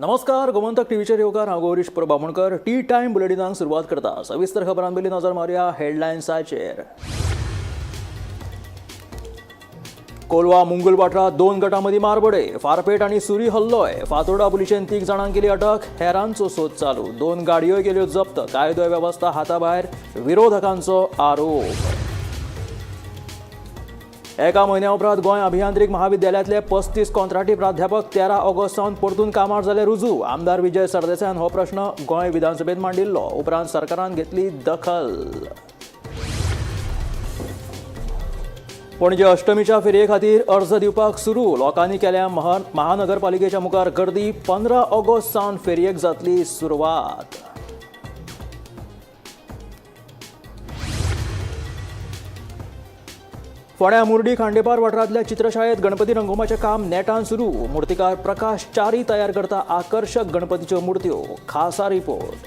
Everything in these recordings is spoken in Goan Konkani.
नमस्कार, गोमंतक टीव्हीचेर येवकार. हांव गौरीश परब बामणकर. टी टायम बुलेटिनाक सुरवात करता. सविस्तर खबरां पयलीं नजर मारुया हेडलायन्साचेर. कोलवा मुंगूल वाठारात दोन गटां मदीं मारबडय, फारपेट आनी सुरी हल्लोय. फातोर्डा पुलिशेन 3 जाणांक केली अटक, हेरांचो सोद चालू. 2 गाडयोय केल्यो जप्त. कायदो वेवस्था हाताभायर, विरोधकांचो आरोप. एका म्हयन्या उपरांत गोंय अभियांत्रिक महाविद्यालयांतले 35 कॉंत्राटी प्राध्यापक 13 ऑगस्ट सावन परतून कामार जाले रुजू. आमदार विजय सरदेसायान हो प्रश्न गोंय विधानसभेत मांडिल्लो. उपरांत सरकारान घेतली दखल. पणजे अष्टमीच्या फेरये खातीर अर्ज दिवपाक सुरू. लोकांनी केल्या महानगरपालिकेच्या मुखार गर्दी. 15 ऑगस्ट सावन फेरयेक जातली सुरवात. फोंड्या मुर्डी खांडेपार वाठारांतल्या चित्रशाळेत गणपती रंगोवपाचें काम नेटान सुरू. मूर्तिकार प्रकाश च्यारी तयार करता आकर्शक गणपतीच्यो मूर्त्यो. खासा रिपोर्ट.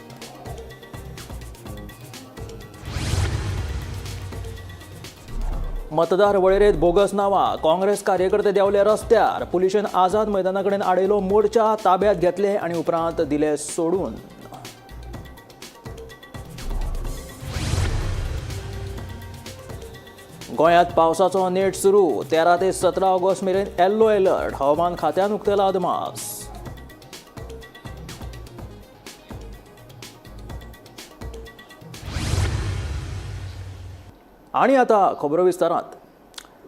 मतदार वळेरेंत बोगस नांवां, काँग्रेस कार्यकर्ते देंवले रस्त्यार. पुलिशेन आझाद मैदाना कडेन आडयलो मोर्चा, ताब्यात घेतले आनी उपरांत दिले सोडून. गोंयांत पावसाचो नेट सुरू. 13 ते 17 ऑगस्ट मेरेन येल्लो अलर्ट. हवामान खात्यान उक्तेला अदमास. आनी आतां खबरो विस्तारांत.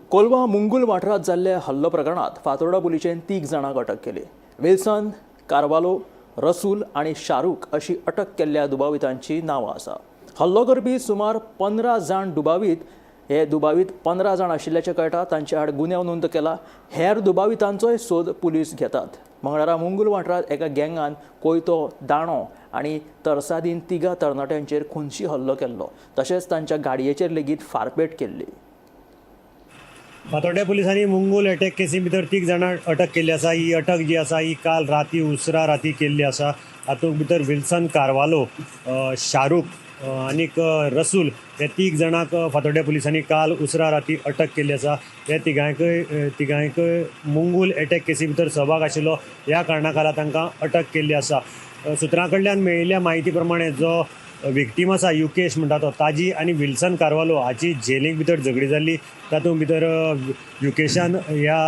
कोलवा मुंगूल वाठारांत जाल्ले हल्लो प्रकरणांत फातोर्डा पुलिशेन 3 जाणांक अटक केली. विल्सन, कार्वालो, रसूल आनी शारूख अशी अटक केल्ल्या दुबावितांची नांवां आसा. हल्लो करपी सुमार 15 जाण दुबावीत. हे दुबावीत 15 जाण आशिल्ल्याचें कळटा. तांचे आड गुन्यांव नोंद केला. हेर दुबावितांचोय सोद पुलीस घेतात. मंगळारा मुंगूल वाठारांत एका गँगान कोयतो, दाणो आनी तरसादीन 3 तरणाट्यांचेर खुनशी हल्लो केल्लो. तशेंच तांच्या गाडयेचेर लेगीत फारपेट केल्ली. फातोड्ड्या पुलिसांनी मुंगूल अटॅक केसी भितर 3 जाणां अटक केल्ली आसा. ही अटक जी आसा ही काल राती उसरा राती केल्ली आसा. हातूंत भितर विल्सन कार्वालो, शारूख आनीक रसूल हे 3 जाणांक फातोड्ड्या पुलिसांनी काल उसरा राती अटक केल्ली आसा. हे तिगांयकय मुंगूल अटॅक केसी भितर सहभाग आशिल्लो. ह्या कारणा खाला तांकां अटक केल्ली आसा. सुत्रां कडल्यान मेळिल्ल्या म्हायती प्रमाणे जो विक्टीम आसा युकेश म्हणटा तो, ताजी आनी विल्सन कार्वालो हाची जेलीक भितर झगडी जाल्ली. तातूंत भितर युकेशान ह्या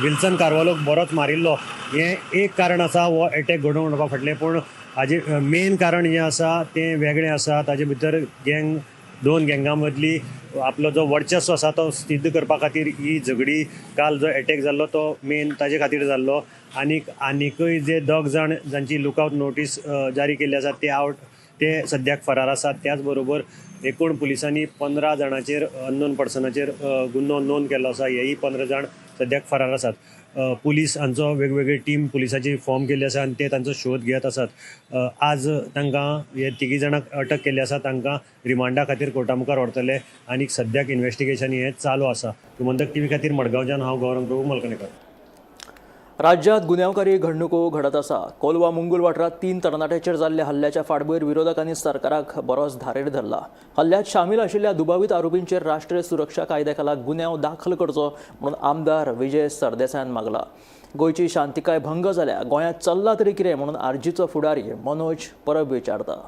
विल्सन कार्वालोक बरोच मारिल्लो. हें एक कारण आसा हो एटॅक घडोवन हाडपा फाटलें. पूण हाजें मेन कारण जें आसा तें वेगळें आसा. ताजे भितर गँग, 2 गँगां मदली आपलो जो वर्चस्व आसा तो सिद्ध करपा खातीर ही झगडी काल जो एटॅक जाल्लो तो मेन ताजे खातीर जाल्लो. आनीक आनीकय जे 2 जाण जांची लुकआवट नोटीस जारी केल्ली आसा ते आवट, ते सद्याक फरार आसात. त्याच बरोबर एकूण पुलिसांनी 15 जाणांचेर अननोन पर्सनाचेर गुन्हो नोंद केल्लो आसा. हेय 15 जाण सद्याक फरार आसात. पुलीस हांचो वेगवेगळी टीम पुलिसाची फॉर्म केल्ली आसा आनी ते तांचो शोध घेत आसात. आज तांकां हे 3 जाणांक अटक केल्ली आसा. तांकां रिमांडा खातीर कोर्टा मुखार व्हरतले आनी सद्याक इन्वेस्टिगेशन हें चालू आसा. गोमंतक टीव्ही खातीर मडगांवच्यान हांव गौरव प्रभू मलकणेकर. राज्यांत गुन्यांवकारी घडणुको घडत आसा. कोलवा मुंगूल वाठारांत 3 तरणाट्यांचेर जाल्ल्या हल्ल्याच्या फाटभूंयेर विरोधकांनी सरकाराक बरोच धारेर धरला. हल्ल्यात सामील आशिल्ल्या दुबावीत आरोपींचेर राष्ट्रीय सुरक्षा कायद्या खाला गुन्यांव दाखल करचो म्हणून आमदार विजय सरदेसायान मागला. गोंयची शांतिकाय भंग जाल्या, गोंयांत चल्ला तरी कितें म्हणून आरजीचो फुडारी मनोज परब विचारता.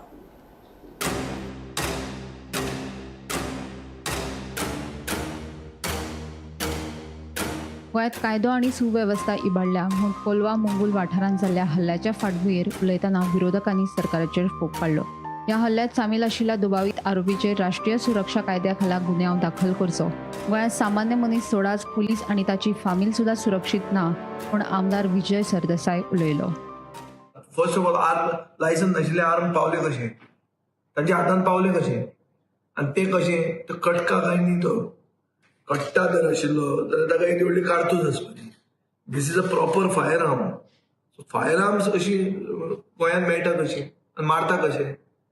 गोंयांत कायदो आनी सुवेवस्था इबाडल्या म्हूण कोलवा मुंगूल वाठारांत जाल्ल्या हल्ल्याच्या फाटभुंयेर उलयतना विरोधकांनी सरकाराचेर फोग काडलो. ह्या हल्ल्यात सामील आशिल्ल्या दुबावीत आरोपीचेर राष्ट्रीय सुरक्षा कायद्या खाला गुन्यांव दाखल करचो. गोंयांत सामान्य मनीस सोडाच, पुलीस आनी ताची फामील सुद्दां सुरक्षीत ना म्हूण आमदार विजय सरदेसाय उलयलो. First of all, arm licence नाशिल्ले आर्म पावले कशे, तांच्या हातान पावले कशे आनी ते कशे? तो कटका काय न्ही, तो कट्टा जर आशिल्लो जाल्यार ताका एक व्हडली कारतूस आसपाची. This is a proper firearm. So firearms अशी गोंयांत मेळटा कशी आनी मारता कशे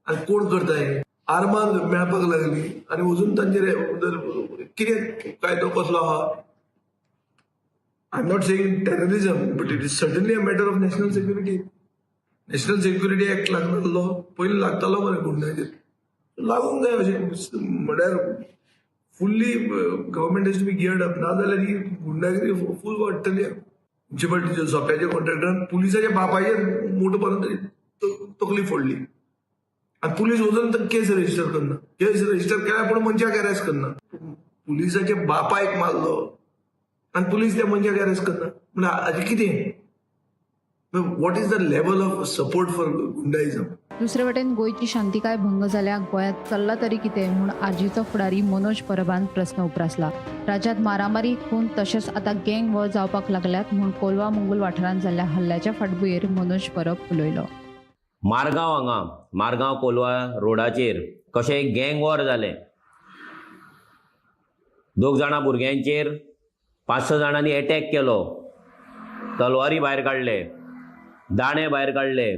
आनी कोण करता हें? आर्मां मेळपाक लागली आनी अजून तांचेर कितें कायदो कसलो आहा? I am not saying terrorism, but it is certainly a matter of national security. National security act लागतालो, पयलीं लागतालो मरे गुंडाचेर, लागूंक जाय अशें. म्हळ्यार fully government has to be geared up, ना जाल्यार ही गुंडागिरी फूल वाडटली. म्युनिसिपालिटीच्या सोप्याच्या कॉन्ट्रॅक्टरान पुलिसाच्या बापायचेर मोटो मारून ताची तकली फोडली. आनी पुलीस वचून केस रजिस्टर करना. केस रजिस्टर केल्या पूण मनशाक अरेस्ट करना. पुलिसाच्या बापायक मारलो आनी पुलीस त्या मनशाक अरेस्ट करना. म्हणल्यार हाजें कितें? What is the level of support for goondaism? दुसरे वटेन गोंयची शांतिकाय भंग जाल्या, गोंयांत चल्ला तरी कितें म्हूण आरजीचो फुडारी मनोज परबान प्रस्न उप्रासला. राज्यांत मारामारी, खून तशेंच आतां गँग वॉर जावपाक लागल्यात म्हूण कोलवा मुंगूल वाठारांत जाल्ल्या हल्ल्याच्या फाटभुंयेर मनोज परब उलयलो. मारगांव हांगा, मारगांव कोलवा रोडाचेर कशें एक गँग वॉर जालें. 2 जाणां भुरग्यांचेर 5-6 जाणांनी एटॅक केलो, तलवारी भायर काडले, दाणे भायर काडले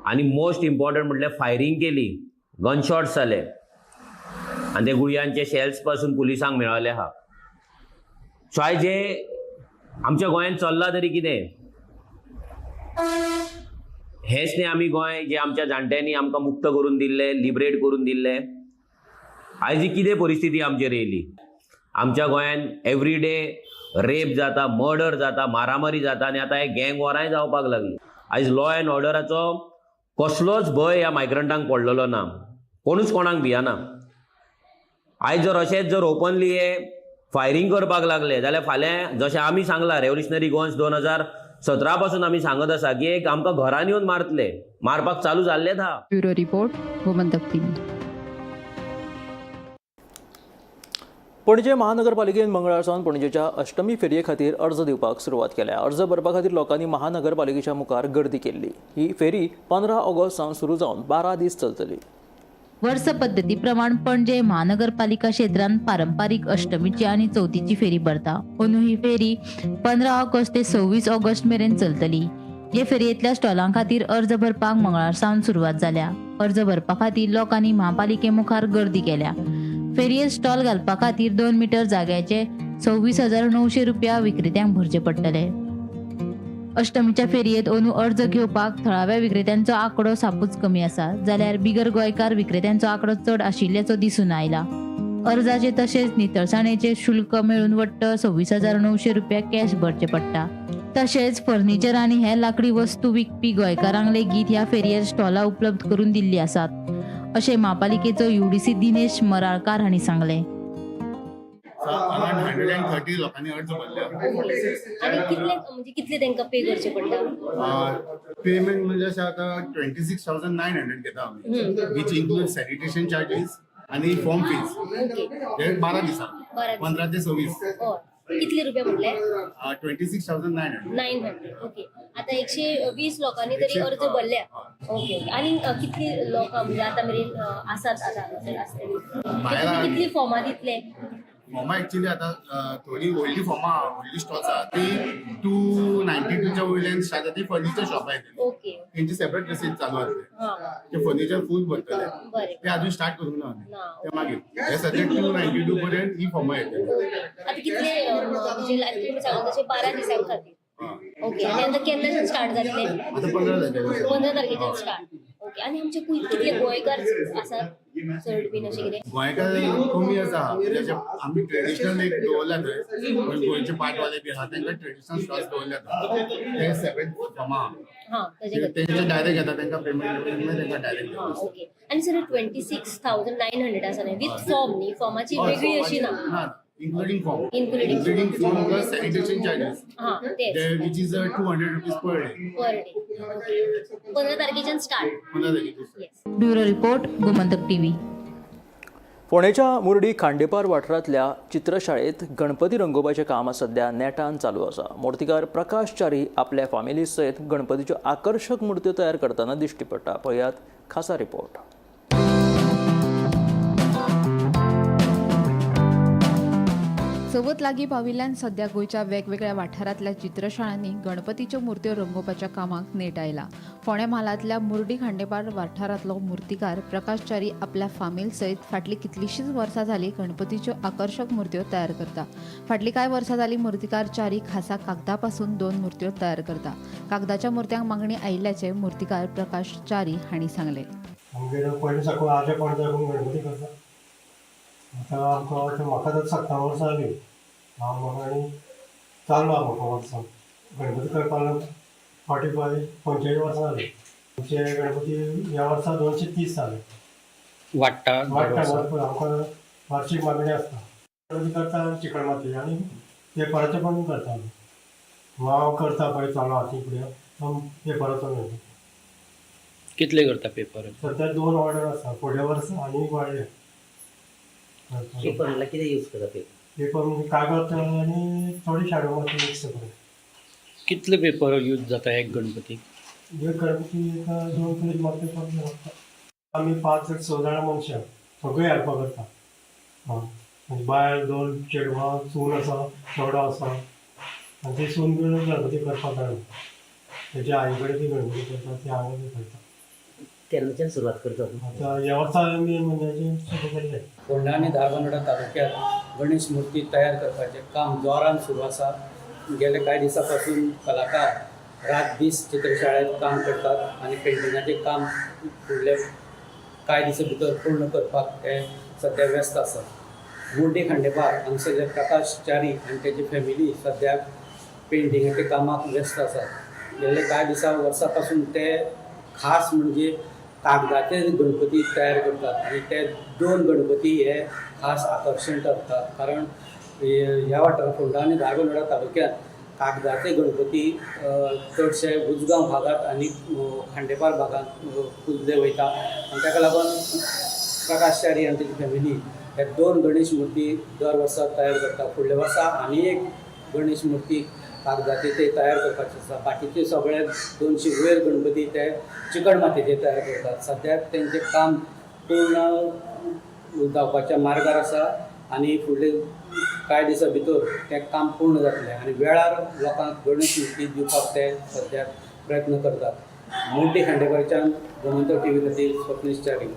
आनी मोस्ट इम्पॉर्टंट म्हटल्यार फायरींग केली, गनशॉट्स जाले आनी ते गुळयांचे शेल्स पासून पुलिसांक मेळ्ळले आहा. सो आयज जें आमच्या गोंयांत चल्लां तरी कितें हेंच न्ही, आमी गोंय जें आमच्या जाणट्यांनी आमकां मुक्त करून दिल्लें, लिबरेट करून दिल्लें, आयज ही कितें परिस्थिती आमचेर येयली. आमच्या गोंयांत एवरी डे रेप जाता, मर्डर जाता, मारामारी जाता आनी आतां हे गँग वॉरांय जावपाक लागली. आयज लॉ एंड ऑर्डराचो कसलोच भंय ह्या मायग्रंटांक पडलेलो ना, कोणूच कोणाक भियना. आयज जर अशेंच जर ओपनली हे फायरींग करपाक लागले जाल्यार फाल्यां जशें आमी सांगलां, रेवोल्युशनरी गोवन्स 2017 पासून आमी सांगत आसा की एक आमकां घरान येवन मारतले, मारपाक चालू जाल्लेच आहा. Bureau report, Gomantak TV. Panaji महानगरपालिकेन मंगळार सावन पणजेच्या अष्टमी फेरये खातीर अर्ज दिवपाक सुरवात केल्या. अर्ज भरपा खातीर लोकांनी महानगरपालिकेच्या मुखार गर्दी केल्ली. ही फेरी 15 ऑगस्ट सावन सुरू जावन 12 दीस चलतली. वर्स पद्दती प्रमाण पणजे महानगरपालिका क्षेत्रांत पारंपारीक अष्टमीची आनी चवथीची फेरी भरता. अंदू ही फेरी 15 ऑगस्ट ते 26 ऑगस्ट मेरेन चलतली. हे फेरयेंतल्या स्टॉलां खातीर अर्ज भरपाक मंगळार सावन सुरवात जाल्या. अर्ज भरपा खातीर लोकांनी म्हापालिके मुखार गर्दी केल्या. फेरयेंत स्टॉल घालपा खातीर 2 मिटर जाग्याचे 26,900 रुपया विक्रेत्यांक भरचे पडटले. अष्टमीच्या फेरयेंत अंदू अर्ज घेवपाक थळाव्या विक्रेत्यांचो आंकडो सापूच कमी आसा, जाल्यार बिगर गोंयकार विक्रेत्यांचो आंकडो चड आशिल्ल्याचो दिसून आयला. अर्जाचे तशेंच नितळसाणेचे शुल्क मेळून वट्ट 26,900 रुपया कॅश भरचे पडटा. तशेंच फर्निचर आनी हेर लाकडी वस्तू विकपी गोंयकारांक लेगीत ह्या फेरयेंत स्टॉलां उपलब्ध करून दिल्ली आसात, अशें म्हापालिकेचो UDC Dinesh Maralkar हांणी सांगलें. अरावंड 130 लोकांनी अर्ज भरले. आनी कितले म्हणजे कितले तांकां पे करचे पडटा? पेमेंट म्हणजे अशें आतां 26,900 घेता आमी, which include sanitation charges आनी फॉर्म फीज. ओके. हे 12 दिसां, 12 दिसां. 15 ते 26. हय, कितले रुपया म्हणले? 26,900. 900. ओके. आतां 120 लोकांनी तरी अर्ज भरल्या. Okay okay. आनी कितली लोकां म्हणजे आतां मेरेन आसात आतां हांगासर आसतली? भायर कितली फॉर्मां दितले? फॉर्मां एक्चुली आतां थोडी व्हडली फॉर्मां, व्हडली स्टॉल्स आहा ती 292च्या वयल्यान स्टार्ट जाता. ती फर्निचर शॉपां येतली, ओके. तेंची सेपरेट रसीद चालू आसले. हां, ते फर्निचर फूल भरतले, बरें. ते अजून स्टार्ट करूंक ना आमी. ना. ते मागीर हे सद्या 292 पर्यंत ही फॉर्मां येतली. ओके. आतां कितले म्हणजे तुमी सांगता तशें 12 दिसां खातीर. ओके. आनी आतां केन्नाच्यान स्टार्ट जातले? आतां 15 तारखेर. 15 तारखेच्यान स्टार्ट. ओके. आनी आमचे कितले गोंयकार आसात चड बीन अशें कितें? गोंयकार कमी आसा. म्हणजे आमी ट्रेडिशनल एक दवरल्या थंय, पण गोंयचे पाटवाले बी आहा तांकां ट्रेडिशनल स्टॉल्स दवरल्या ते सेपरेट फॉर्मां. हां, ताजे खातीर. तेंचे डायरेक्ट येता, तांकां पेमेंट तांकां डायरेक्ट. हां, ओके. आनी सर 26,900 आसा न्ही विथ फॉर्म न्ही? फॉर्माची वेगळी अशी ना? ना, including form. Including. Including form plus sanitation charges, हां, तेच. Which is 200 rupees per day. Per day. Okay. 15 तारखेच्यान start. 15 तारखेर. Yes. Bureau report, Gomantak TV. फोंडेच्या Murdi Khandepar वाठारांतल्या चित्रशाळेंत गणपती रंगोवपाचें काम सध्या नेटान चालू आसा. मूर्तिकार प्रकाश च्यारी आपल्या फामिली सयत गणपतीच्यो आकर्शक मुर्त्यो तयार करतना दिश्टी पडटा. पळयात खासा रिपोर्ट. चवथ लागीं पाविल्ल्यान सध्या गोंयच्या वेगवेगळ्या वाठारांतल्या चित्रशाळांनी गणपतीच्यो मुर्त्यो रंगोवपाच्या कामाक नेट आयला. फोंडें म्हालांतल्या मुर्डी खांडेपार वाठारांतलो मुर्तीकार प्रकाश च्यारी आपल्या फामील सयत फाटलीं कितलींशींच वर्सां जालीं गणपतीच्यो आकर्शक मुर्त्यो तयार करता. फाटलीं कांय वर्सां जालीं मुर्तीकार च्यारी खासा कागदा पासून 2 मुर्त्यो तयार करता. कागदाच्या मुर्त्यांक मागणी आयिल्ल्याचें मुर्तीकार प्रकाश च्यारी हांणी सांगलें. आमगेर पयलीं साकून आजे पणजे साकून गणपती करता. आतां आमकां आतां म्हाका आतां 17 वर्सां जालीं हांव म्हाका आनी चालू आहा म्हाका वर्सां गणपती करपाक. 45 45 वर्सां जाली. आमचे गणपती ह्या वर्सा 230 जाले. वाडटा. वाडटा भरपूर. आमकां वार्षीक मागणी आसता. गणपती करता चिकण माती आनी पेपराचे पण करता आमी. हांव करता पळय चालू हाती फुडें पेपराचो गणपती. कितले करता पेपर? सद्या 2 ऑर्डर आसा. फुडल्या वर्सा आनी वाडले. पेपर कितें यूज करता पेपर? पेपर म्हणजे कागद आनी थोडी शाडू माती मिक्स करून. कितले पेपर यूज जाता एक गणपती? एक गणपती एक 2 किलो माती पेपर लागता. आमी 5 6 जाणां मनशां सगळीं हेल्पाक करता. म्हणजे बायल 2 चेडवां, सून आसा, चेडो आसा आनी ती सून बीन गणपती करपाक जाणा. तेच्या आई कडेन ती गणपती करता, ती हांगा बी करता. केन्नाच्यान सुरवात करता? आतां ह्या वर्सा आमी म्हणजे सुरू केल्लें. फोंडा आनी धारबांदोडा तालुक्यात गणेश मूर्ती तयार करपाचें काम जोरान सुरू आसा. गेले कांय दिसां पासून कलाकार रात दीस चित्रशाळेंत काम करतात आनी पेंटिंगाचें काम फुडले कांय दिसां भितर पूर्ण करपाक ते सद्या व्यस्त आसात. मुर्डी खांडेपार हांगसरले प्रकाश च्यारी आनी तेजी फॅमिली सद्याक पेंटिंगाच्या कामाक व्यस्त आसात. गेले कांय दिसां वर्सां पासून ते खास म्हणजे कागदाचे गणपती तयार करतात आनी ते 2 गणपती हे खास आकर्शण ठरतात, कारण ह्या वाठारांत फोंडा आनी धारबांदोडा तालुक्यांत कागदाचे गणपती चडशे उजगांव भागांत आनी खांडेपार भागांत पुजले वयता आनी ताका लागून प्रकाश च्यारी आनी तेजी फॅमिली हे 2 गणेश मूर्ती दर वर्सा तयार करता. फुडल्या वर्सा आनी एक गणेश मूर्ती कागदाचे ते तयार करपाचे आसा. बाकीचे सगळे 200 वयर गणपती ते चिकण मातयेचे तयार करतात. सद्याक तेंचें काम पूर्ण जावपाच्या मार्गार आसा आनी फुडले कांय दिसां भितर तें काम पूर्ण जातलें आनी वेळार लोकांक गणेश मूर्ती दिवपाक ते सद्याक प्रयत्न करतात. मुर्डी खांडेपारच्यान गोमंतक टीव्ही खातीर स्वप्नेश च्यारी.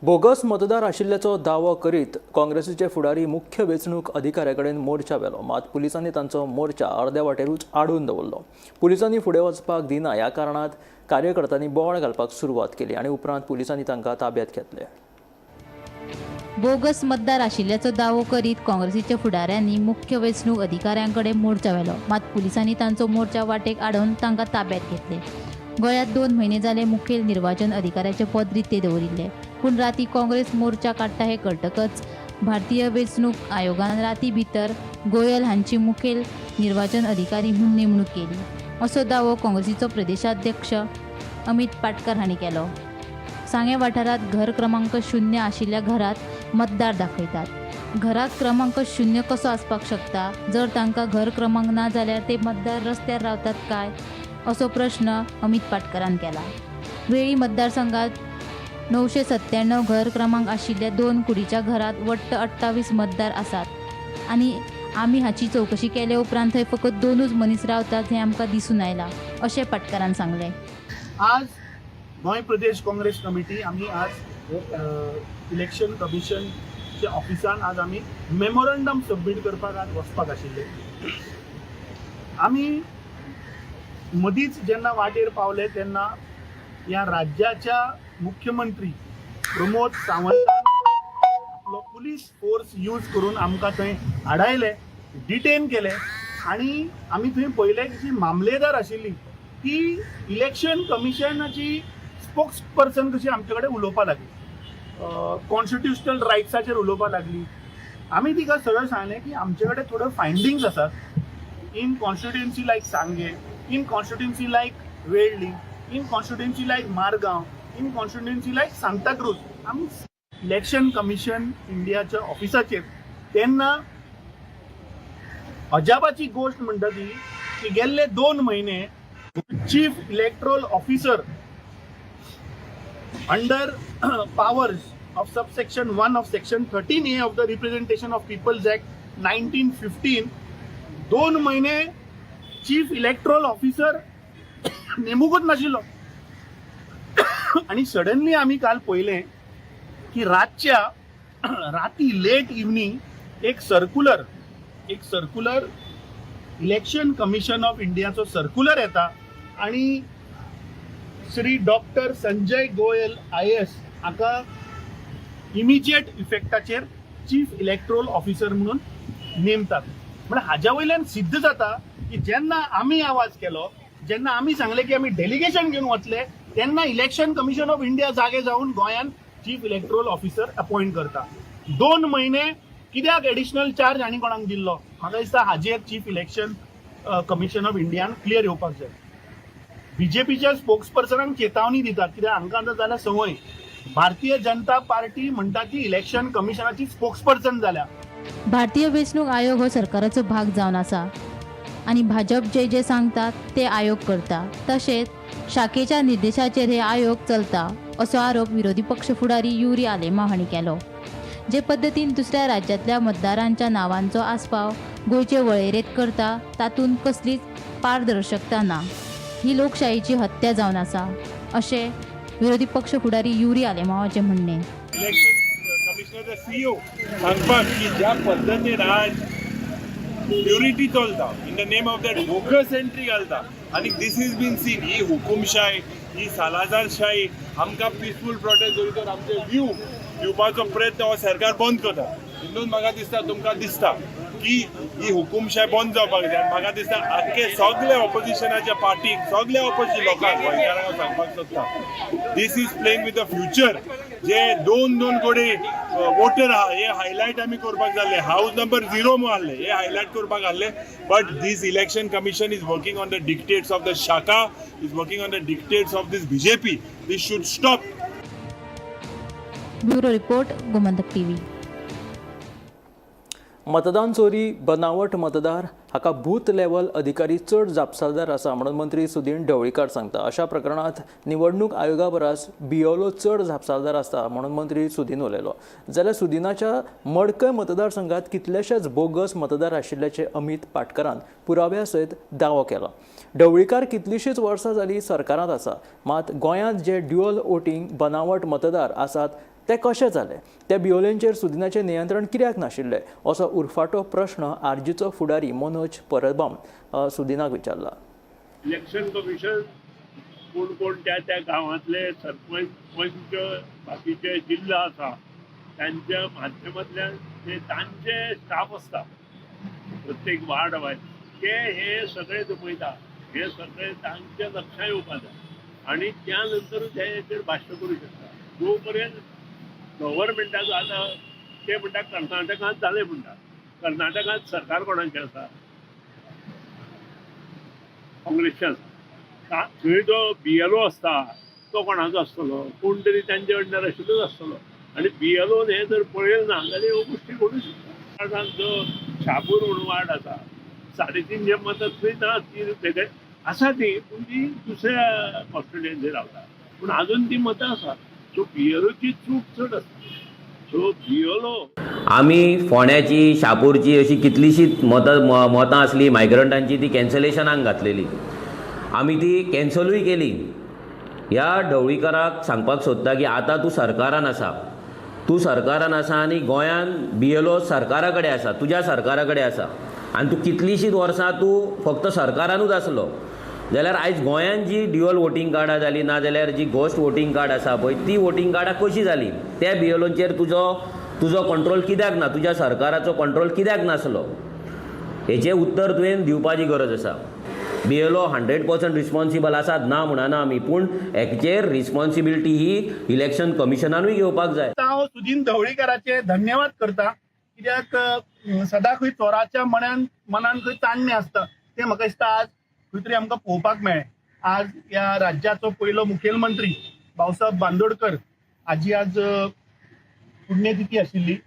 बोगस मतदार आशिल्ल्याचो दावो करीत काँग्रेसीचे फुडारी मुख्य वेंचणूक अधिकाऱ्या कडेन मोर्चा व्हेलो. मात पुलिसांनी तांचो मोर्चा अर्द्या वाटेरूच आडून दवरलो. पुलिसांनी फुडें वचपाक दिना ह्या कारणात कार्यकर्त्यांनी बोवाळ घालपाक सुरवात केली आनी उपरांत पुलिसांनी तांकां ताब्यात घेतले. बोगस मतदार आशिल्ल्याचो दावो करीत काँग्रेसीच्या फुडाऱ्यांनी मुख्य वेंचणूक अधिकाऱ्यां कडेन मोर्चा व्हेलो. मात पुलिसांनी तांचो मोर्चा वाटेक आडोवन तांकां ताब्यात घेतले. गोंयांत 2 म्हयने जाले मुखेल निर्वाचन अधिकाऱ्याचें पद रितें दवरिल्लें. पूण राती काँग्रेस मोर्चा काडटा हें कळटकच भारतीय वेंचणूक आयोगान राती भितर गोयल हांची मुखेल निर्वाचन अधिकारी म्हूण नेमणूक केली, असो दावो काँग्रेसीचो प्रदेशाध्यक्ष अमित पाटकर हांणी केलो. सांगें वाठारांत घर क्रमांक 0 आशिल्ल्या घरांत मतदार दाखयतात. घरात क्रमांक 0 कसो आसपाक शकता? जर तांकां घर क्रमांक ना जाल्यार ते मतदार रस्त्यार रावतात काय, असो प्रश्न अमित पाटकरान केला. वेळी मतदारसंघात 997 घर क्रमांक आशिल्ल्या 2 कुडीच्या घरात वट्ट 28 मतदार आसात आनी आमी हाची चवकशी केले उपरांत थंय फकत 2 मनीस रावतात हें आमकां दिसून आयलां, अशें पाटकरान सांगलें. आज गोंय प्रदेश काँग्रेस कमिटी आमी आज इलेक्शन कमिशनच्या ऑफिसान आज आमी मेमोरंडम सबमीट करपाक आज वचपाक आशिल्ले. आमी मदींच जेन्ना वाटेर पावले तेन्ना ह्या राज्याच्या मुख्यमंत्री प्रमोद सावंतान आपलो पुलीस फोर्स यूज करून आमकां थंय आडायले, डिटेन केले आनी आमी थंय पळयलें की जी मामलेदार आशिल्ली ती इलेक्शन कमिशनाची स्पोक्स पर्सन कशी आमचे कडेन उलोवपाक लागली, कॉन्स्टिट्युशनल रायट्साचेर उलोवपाक लागली. आमी तिका सरळ सांगलें की आमचे कडेन थोड्यो फायंडींग्स आसात in constituency like Sanguem, in constituency like Veldi, in constituency like Margao, in constituency like Santacruz. आमी इलेक्शन कमिशन इंडियाच्या ऑफिसाचेर तेन्ना अजापाची गोश्ट म्हणटा ती की गेल्ले 2 म्हयने chief electoral officer under powers of subsection 1 of section 13A of the Representation of People's Act 1915 2 महिने चीफ इलेक्ट्रॉल ऑफिसर नेमूकच नाशिल्लो. आणि सडनली आमी काल पळयलें की रातच्या राती लेट इव्हनिंग एक सर्क्युलर इलेक्शन कमिशन ऑफ इंडियाचो सर्क्युलर येता आणि श्री डॉक्टर संजय गोयल IAS हाका इमिजिएट इफेक्टाचेर चीफ इलेक्ट्रोल ऑफिसर म्हणून नेमतात. म्हळ्यार हाज्या वयल्यान सिद्ध जाता की जेन्ना आमी आवाज केलो, जेन्ना आमी सांगलें की आमी डेलिगेशन घेवन वतले तेन्ना इलेक्शन कमिशन ऑफ इंडिया जागे जावन गोंयान चीफ इलेक्ट्रोल ऑफिसर अपॉयंट करता. 2 म्हयने कित्याक एडिशनल चार्ज आनी कोणाक दिल्लो? म्हाका दिसता हाजेर चीफ इलेक्शन कमिशन ऑफ इंडियान क्लियर येवपाक जाय. बीजेपीच्या स्पोक्स पर्सनांक चेतावणी दितात, कित्याक हांकां आतां जाल्या संवय. भारतीय जनता पार्टी म्हणटा ती इलेक्शन कमिशनाची स्पोक्स पर्सन जाल्या. भारतीय वेंचणूक आयोग हो सरकाराचो भाग जावन आसा आनी भाजप जे जे सांगतात ते आयोग करता, तशेंच शाखेच्या निर्देशाचेर हे आयोग चलता असो आरोप विरोधी पक्ष फुडारी युरी आलेमांव हांणी केलो. जे पद्दतीन दुसऱ्या राज्यांतल्या मतदारांच्या नावांचो आस्पाव गोंयचे वळेरेंत करता तातूंत कसलीच पारदर्शकता ना, ही लोकशायेची हत्या जावन आसा अशें विरोधी पक्ष फुडारी युरी आलेमांवाचें म्हणणें. इलेक्शन कमिशनर सीईओ सांगपाक की ज्या पद्दतीन आज प्युरिटी चलता in the name of that bogus entry घालता आनी this is been scene. ही हुकुमशाय, ही सालाजारशाही आमकां पिसफूल प्रोटेस्ट जरी तर आमचे व्यू दिवपाचो प्रयत्न हो सरकार बंद करता. हिंदून म्हाका दिसता, तुमकां दिसता की ही हुकुमशाय बंद जावपाक जाय. आनी म्हाका दिसता आख्खे सगळे ऑपोजिशनाच्या पार्टीक, सगळे ऑपोजिशन लोकांक, गोंयकारांक हांव सांगपाक सोदता, this is playing with the future. जे 2-2 कोटी वोटर आहा हे हायलायट आमी करपाक जाल्ले, हावज नंबर 0 म्हणून आहले हे हायलायट करपाक आहले. But this election commission is working on the dictates of the शाखा, is working on the dictates of this BJP. This should stop. Bureau report, Gomantak TV. मतदान चोरी, बनावट मतदार हाका बूथ लेवल अधिकारी चड जापसालदार आसा म्हणून मंत्री सुदीन ढवळीकार सांगता. अशा प्रकरणांत निवडणूक आयोगा परस बीएलओ चड जापसालदार आसता म्हणून मंत्री सुदीन उलयलो. जाल्यार सुदीनाच्या मडकय मतदारसंघात कितलेशेच बोगस मतदार आशिल्ल्याचे अमित पाटकरान पुराव्या सयत दावो केलो. ढवळीकार कितलीशींच वर्सां जाली सरकारांत आसा, मात गोंयांत जे ड्युअल वोटींग बनावट मतदार आसात ते कशे जाले, त्या बियोलेंचेर सुदिनाचें नियंत्रण कित्याक नाशिल्लें असो उरफाटो प्रश्न आरजीचो फुडारी मनोज परबाम सुदिनाक विचारला. इलेक्शन कमिशन कोण कोण त्या त्या गांवांतले सरपंच, पंच, बाकीचे जिल्हा आसा तांच्या माध्यमांतल्यान ते तांचे स्टाफ आसता प्रत्येक वार्ड वायज, ते हे सगळे जमयता, हे सगळे तांच्या लक्षात येवपा जाय आनी त्या नंतरूच हे हेचेर भाश्य करूं शकता. जो पर्यंत गव्हर्मेंटाचो आतां ते म्हणटा कर्नाटकांत जालें म्हणटा, कर्नाटकांत सरकार कोणाचें आसा? काँग्रेसचें आसा. थंय जो बीएलओ आसता तो कोणाचो आसतलो? कोण तरी तांचे अंडर आशिल्लोच आसतलो. आनी बीएलओन हें जर पळयलें ना जाल्यार ह्यो गोश्टी घडूंक शकता. जो शापूर म्हणून वार्ड आसा, 350 मतां थंय ना, ती वेगळे आसा ती, पूण ती दुसऱ्या कॉन्स्टिट्युएन्सी रावता, पूण आजून ती मतां आसा. सो बीएलओची चूक चड आसा. सो बीएलओ आमी फोंड्याची, शापूरची अशी कितलीशींच मतां आसली मायग्रंटांची, ती कॅन्सलेशनाक घातलेली, आमी ती कॅन्सलूय केली. ह्या ढवळीकाराक सांगपाक सोदता की आतां तूं सरकारान आसा, तूं सरकारान आसा आनी गोंयान बीएलओ सरकारा कडेन आसा, तुज्या सरकारा कडेन आसा आनी तूं कितलींशींच वर्सां तूं फक्त सरकारानूच आसलो जाल्यार आयज गोंयान जी ड्युअल वोटींग कार्डां जालीं, ना जाल्यार जी घोस्ट वोटींग कार्ड आसा पळय, ती वोटींग कार्डां कशीं जालीं? त्या बीएलओचेर तुजो कंट्रोल कित्याक ना? तुज्या सरकाराचो कंट्रोल कित्याक नासलो? हेचें उत्तर तुवें दिवपाची गरज आसा. बीएलओ 100% रिस्पॉन्सिबल आसात ना म्हणना आमी, पूण हेचेर रिस्पॉन्सिबिलिटी ही इलेक्शन कमिशनानूय घेवपाक जाय. हांव सुदीन ढवळीकाराचे धन्यवाद करता, कित्याक सदां खंय चोराच्या मनान खंय चान्नें आसता तें म्हाका दिसता आज खंय तरी आमकां पळोवपाक मेळ्ळें. आज ह्या राज्याचो पयलो मुखेलमंत्री भाऊसाहेब बांदोडकर हाजी आज पुण्यतिथी आशिल्ली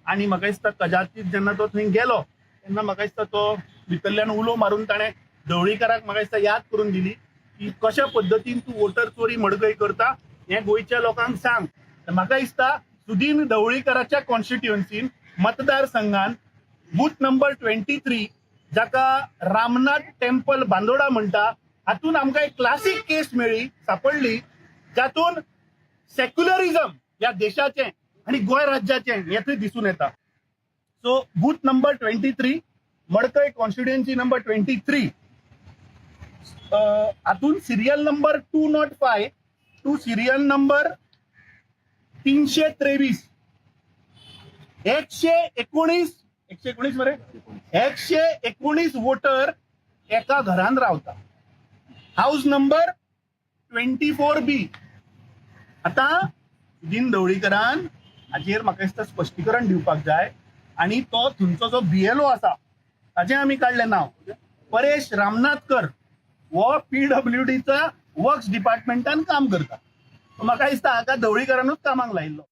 आनी म्हाका दिसता कदाचीत जेन्ना तो थंय गेलो तेन्ना म्हाका दिसता तो भितरल्यान उलो मारून ताणें ढवळीकाराक म्हाका दिसता याद करून दिली की कशा पद्दतीन तूं वोटर चोरी मडकय करता हें गोंयच्या लोकांक सांग. म्हाका दिसता सुदीन ढवळीकाराच्या कॉन्स्टिट्युएन्सीन मतदारसंघान बूथ नंबर 23 जाका रामनाथ टेम्पल बांदोडा म्हणटा हातून आमकां एक क्लासीक केस मेळ्ळी, सापडली, जातून सेक्युलरिझम ह्या देशाचें आनी गोंय राज्याचें हें थंय दिसून येता. So booth number 23 Madkai constituency number 23 हातून serial number 205 to serial number 323 119 119 मरे 119 वोटर एका घरान रावता. House number 24B. आतां सुदीन ढवळीकरान हाजेर म्हाका दिसता स्पश्टीकरण दिवपाक जाय आनी तो थंयचो जो BLO आसा ताजें आमी काडलें नांव परेश रामनाथकर हो PWDचा वर्क्स डिपार्टमेंटान काम करता. म्हाका दिसता हाका ढवळीकरानूच कामाक लायिल्लो.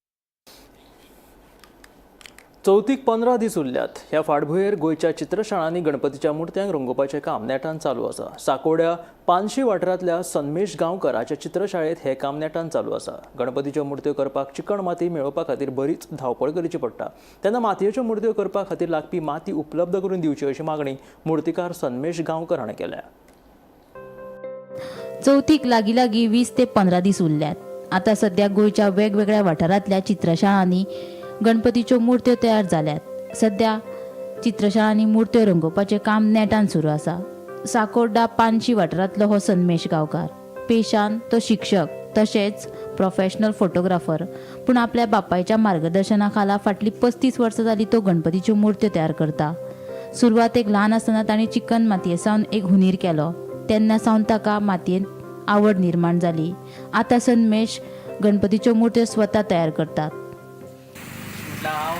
चवथीक 15 दीस उरल्यात. ह्या फाटभुंयेर गोंयच्या चित्रशाळांनी गणपतीच्या मुर्त्यांक रंगोवपाचें काम नेटान चालू आसा. साकोड्या पानशी वाठारांतल्या सन्मेश गांवकर हाच्या चित्रशाळेंत हें काम नेटान चालू आसा. गणपतीच्यो मुर्त्यो करपाक चिकण माती मेळोवपा खातीर बरीच धांवपळ करची पडटा. तेन्ना मातयेच्यो मुर्त्यो करपा खातीर लागपी माती उपलब्ध करून दिवची अशी मागणी मुर्तीकार सन्मेश गांवकर हाणें केल्या. चवथीक लागीं लागीं 20 ते 15 दीस उरल्यात. आतां सद्या गोंयच्या वेगवेगळ्या वाठारांतल्या चित्रशाळांनी गणपतीच्यो मुर्त्यो तयार जाल्यात. सद्या चित्रशाळांनी मुर्त्यो रंगोवपाचें काम नेटान सुरू आसा. साकोर्डा पानशी वाठारांतलो हो सन्मेश गांवकार पेशान तो शिक्षक तशेंच प्रोफेशनल फोटोग्राफर, पूण आपल्या बापायच्या मार्गदर्शना खाला फाटलीं 35 वर्सां जालीं तो गणपतीच्यो मुर्त्यो तयार करता. सुरवातेक ल्हान आसतना ताणें चिकन मातये सावन एक हुनीर केलो. तेन्ना सावन ताका मातयेंत आवड निर्माण जाली. आतां सन्मेश गणपतीच्यो मुर्त्यो स्वता तयार करतात. म्हटल्यार हांव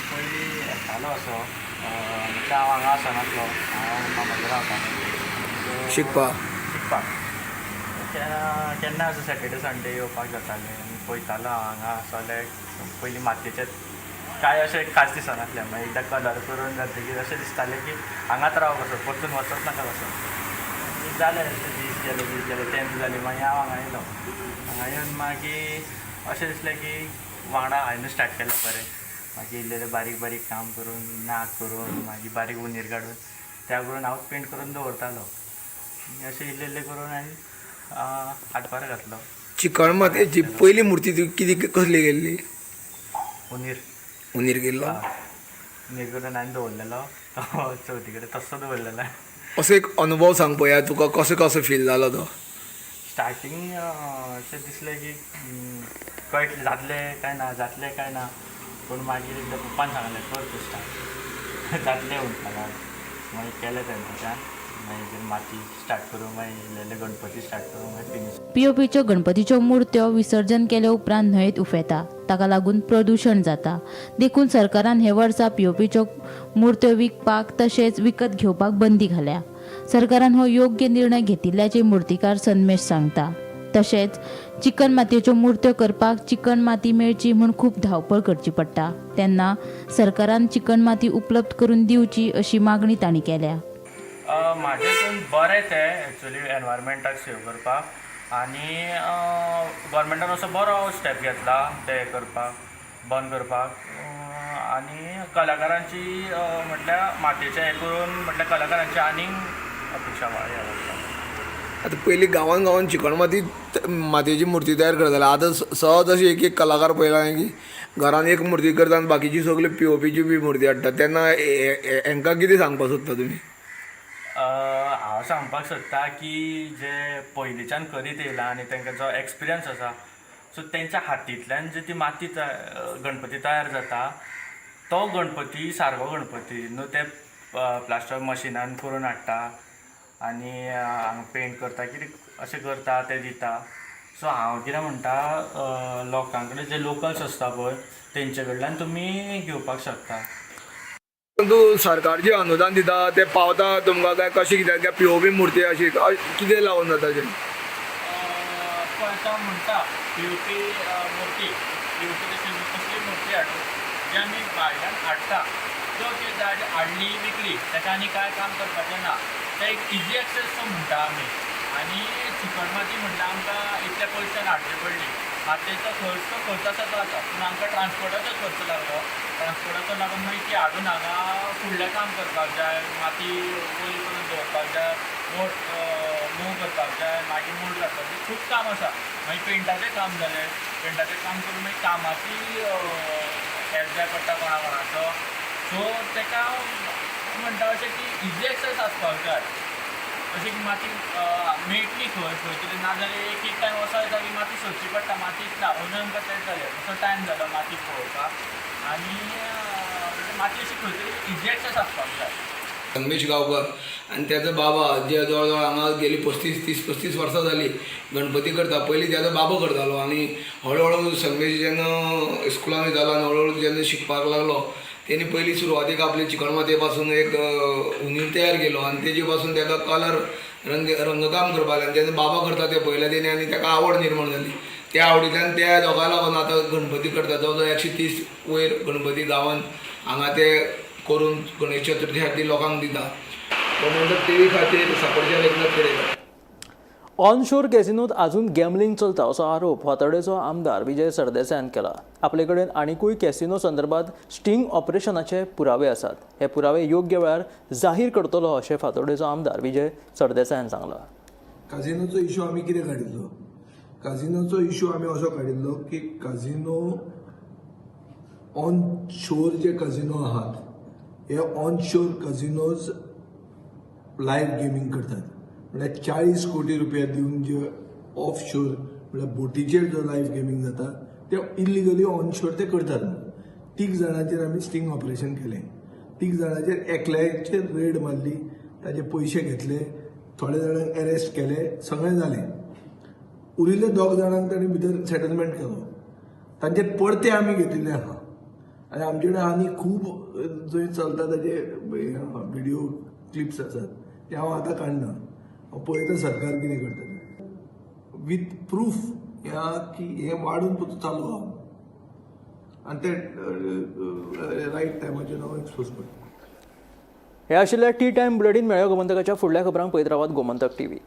पयलीं येतालो असो, म्हटल्यार हांव हांगा आसनासलो, हांव मामागेर रावतालो शिकपाक शिकपाक. केन्ना असो सॅटर्डे संडे येवपाक जातालें आनी पळयतालो हांव हांगा सगळे पयलीं मातयेचे कांय अशें खास दिसनासलें. मागीर एकदां कलर करून जातकीर अशें दिसतालें की हांगाच राव कसो, परतून वचत नाका कसो. जालें दीस गेले दीस गेले, 10th जाली, मागीर हांव हांगा येयलो. हांगा येवन मागीर अशें दिसलें की वांगडा हांवें स्टार्ट केलें बरें. मागीर इल्लें बारीक बारीक काम करून, नाक करून, मागीर बारीक उंदीर काडून त्या करून हांव पेंट करून दवरतालो. अशें इल्लें इल्लें करून हांवें हातभार घातलो. चिकण मातयेची पयली मुर्ती तुवें कितें कसली केल्ली? उंदीर. उंदीर केल्लो? उंदीर करून हांवें दवरलेलो तो चवथी कडेन तसो दवरलेलो. असो एक अनुभव सांग पळया, तुका कसो कसो फील जालो तो? स्टार्टींग अशें दिसलें की कळटलें जातलें काय ना, जातलें काय ना, पूण मागीर एकदां पप्पान सांगलें कर तूं स्टार्ट जातलें म्हणटा. मागीर केलें तेन्नाच्यान, मागीर माती स्टार्ट करून मागीर इल्ले इल्ले गणपती स्टार्ट करून मागीर फिनीश. पीओपीच्यो गणपतीच्यो मुर्त्यो विसर्जन केले उपरांत न्हंयेत उफेता. ताका लागून प्रदूशण जाता. देखून सरकारान हे वर्सा पीओपीच्यो मुर्त्यो विकपाक तशेंच विकत घेवपाक बंदी घाल्या. सरकारान हो योग्य निर्णय घेतिल्ल्याचें मुर्तीकार सन्मेश सांगता. तशेंच चिकन मातयेच्यो मुर्त्यो करपाक चिकन माती मेळची म्हूण खूब धांवपळ करची पडटा. तेन्ना सरकारान चिकन माती उपलब्ध करून दिवची अशी मागणी तांणी केल्या. म्हाजे हितून बरें तें एक्चुली एनवायरमेंटाक सेव करपाक आनी गव्हर्मेंटान असो बरो स्टेप घेतला तें करपाक, बंद करपाक. आनी कलाकारांची म्हटल्यार मातयेचें हें करून म्हटल्यार कलाकारांची आनीक अपेक्षा वाडटा. आतां पयलीं गांवान गांवान चिकण माती मातयेची मुर्ती तयार करताले. आतां सहज अशी एक एक कलाकार पळयला की घरान एक मुर्ती करता आनी बाकीची सगळी पीओपीची बी मुर्ती हाडटा. तेन्ना हेंकां कितें सांगपाक सोदता तुमी? हांव सांगपाक सोदता की जे पयलींच्यान करीत येयला आनी तांकां जो एक्सपिरियन्स आसा, सो तेंच्या हातींतल्यान जी ती माती गणपती तयार जाता तो गणपती सारको गणपती न्हू. ते प्लास्टर मशिनान करून हाडटा आनी हांगा पेंट करता, कितें अशें करता तें दिता. सो हांव कितें म्हणटा, लोकां कडेन जे लोकल्स आसता पळय तेंचे कडल्यान तुमी घेवपाक शकता. परंतु सरकार जे अनुदान दिता तें पावता तुमकां काय कशें कित्याक? काय पीओपी मुर्ती अशी कितें लावन जाता अशें? पळय आतां म्हणटा पीओपी मुर्ती, पीओपी तशी कसली मुर्ती हाडून जी आमी भायल्यान हाडटा त्यो ती हाडली विकली ताका आनी कांय काम करपाचें ना. ते एक इजी एक्सेस सो म्हणटा आमी. आनी चिकण माती म्हणल्यार आमकां इतल्या पयशान हाडची पडली. मातयेचो खर्च तो खर्च आसा तो आसा, पूण आमकां ट्रान्सपोर्टाचो खर्च लागलो. ट्रान्सपोर्टाचो लागून मागीर ती हाडून हांगा फुडलें काम करपाक जाय, माती वयली करून दवरपाक जाय, मोव करपाक जाय, मागीर मोल्ड घालपाक जाय, खूब काम आसा. मागीर पेंटाचें काम जालें, पेंटाचें काम करून मागीर कामाची हेल्प जाय पडटा कोणा कोणाचो. सो ताका म्हणटा अशें की इजी एक्सेस आसपाक जाय, अशें की माती मेळटली खंय खंय तरी, नाजाल्यार एक एक टायम असो येता की माती सोदची पडटा, मातीच ना. अंदू आमकां तेंच जालें, असो टायम जालो माती पळोवपाक. आनी माती अशी खंय तरी इजी एक्सेस आसपाक जाय. संगमेश गांवकर आनी तेजो बाबा जे जवळ जवळ हांगा गेली 35 30 35 वर्सां जाली गणपती करता. पयलीं तेजो बाबा करतालो आनी हळू हळू संगमेश जेन्ना स्कुलान वयतालो आनी हळू हळू जेन्ना शिकपाक लागलो तेणी पयलीं सुरवातेक आपले चिकण मातये पासून एक हुनीर तयार केलो आनी तेजे पासून तेका कलर रंग रंगकाम करपाक लागलें. आनी तेन्ना बाबा करता तें पळयलें तेणी आनी तेका आवड निर्माण जाली. त्या आवडींतल्यान त्या दोगां लागून आतां गणपती करता. जवळ जवळ 130 वयर गणपती गांवान हांगा ते करून गणेश चतुर्थी खातीर लोकांक दिता. गोमंतक टीव्ही खातीर साकोरच्यान एकनाथ केरेकार. ऑनशोर कॅसिनोत अजून गॅमलिंग चलता असो आरोप फातोर्डेचो आमदार विजय सरदेसायान केला. आपले कडेन आनिकूय कॅसिनो संदर्भात स्टिंग ऑपरेशनाचे पुरावे आसात. हे पुरावे योग्य वेळार जाहीर करतलो अशें फातोर्डेचो आमदार विजय सरदेसायान सांगलां. काजिनोचो इशू आमी कितें काडिल्लो? काजिनोचो इशू आमी असो काडिल्लो की काजिनो ऑन शोर जे काजिनो आहात हे on shore casinos live gaming करतात. म्हळ्यार 40 कोटी रुपया दिवन जे ऑफ शोर म्हळ्यार बोटीचेर जो लायव्ह गेमींग जाता ते इलिगली ऑन शोर ते करतात. 3 जाणांचेर आमी स्टिंग ऑपरेशन केलें. 3 जाणांचेर एकल्याचेर रेड मारली, ताजे पयशे घेतले, थोडे जाणांक एरेस्ट केले, सगळें जालें. उरिल्ले 2 जाणांक तांणी भितर सेटलमेंट केलो. तांचेर परते आमी घेतिल्ले आहा आनी आमचे कडेन आनी खूब जंय चलता ताजे व्हिडियो क्लिप्स आसात ते हांव आतां काडना. हांव पळयता सरकार कितें करता तें विथ प्रूफ ह्या की हें वाडून चालू आहा आनी ते रायट टायमाचेर हांव एक्सपोज करता. हे आशिल्ले टी टायम बुलेटीन. मेळ्यो गोमंतकाच्या फुडल्या खबरांक पळयत रावात गोमंतक टीव्ही.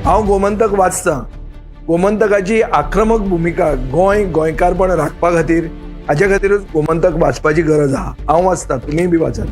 हांव गोमंतक वाचतां. गोमंतकाची आक्रमक भुमिका गोंय गोंयकारपण राखपा खातीर हाजे खातीरूच गोमंतक वाचपाची गरज आहा. हांव वाचतां, तुमीय बी वाचात.